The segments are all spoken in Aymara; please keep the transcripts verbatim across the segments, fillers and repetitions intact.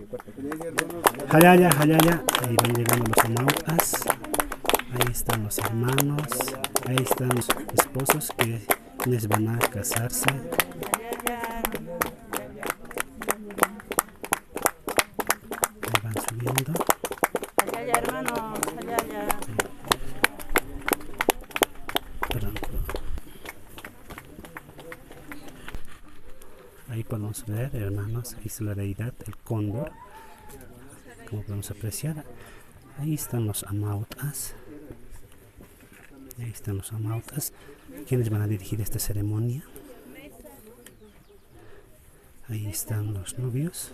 Jallalla, jallalla, ahí van llegando los amawt'as. Ahí están los hermanos, ahí están los esposos que les van a casarse. Ahí van subiendo. Jallalla, hermano, jallalla. Perdón. Ahí podemos ver, hermanos, ahí es la deidad, el cóndor. Como podemos apreciar, ahí están los amawt'as. Ahí están los amawt'as, quienes van a dirigir esta ceremonia. Ahí están los novios,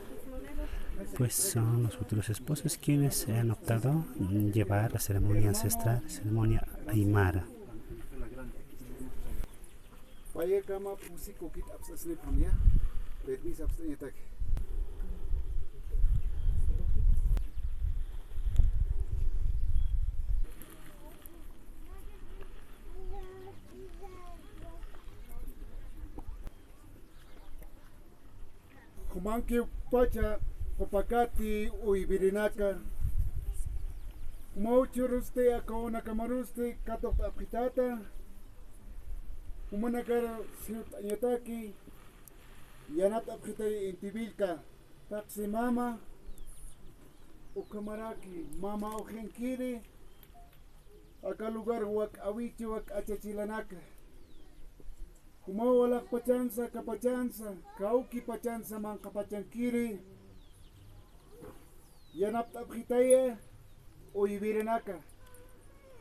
pues son los futuros esposos quienes han optado llevar la ceremonia ancestral, ceremonia aymara. Payakama pusi kukit apsasni pamya, permis apsasni tak. Jumankiw pacha qupakati uywirinaka. Jumaw churusti aka unakamararusti katuqt'apxitata. Jumanakar siwt'añataki, yanapt'apxitay inti willka, taqsi mama, ukhamaraki mama ujinkiri, aka lugar wak awichu wak achachilanaka. Jumaw walaqpachansa, kapachansa, kawkipachansa manqhapachankiri, yanapt'apxitaya uywirinaka.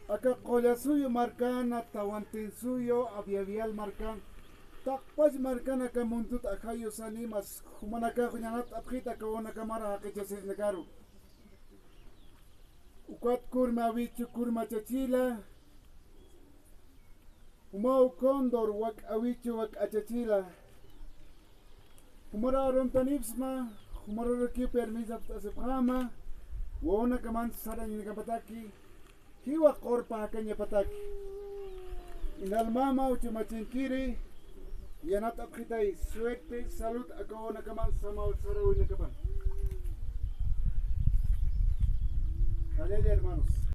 Aka Qullasuyu markana, Tawantinsuyu, Abya Vial markan, taqpach markan aka mundut ajayu sanimas, jumanakax yanapt'apxita aka unakamara jaqichasisnakaru. Ukat kurma awichu kurma achachila, jumaw cóndor wak awichu wak achachila. Jumara aruntanipsma, jumararukiw permiso apt'asipxama, wawanakaman sarañanakapataki, jiwa qurpa jakañapataki. Inalmama uchumachinkiri, yanapt'apxitay, suerte, salud, aka wawanakaman samaw sarawinakapan. Jallalla, hermanos.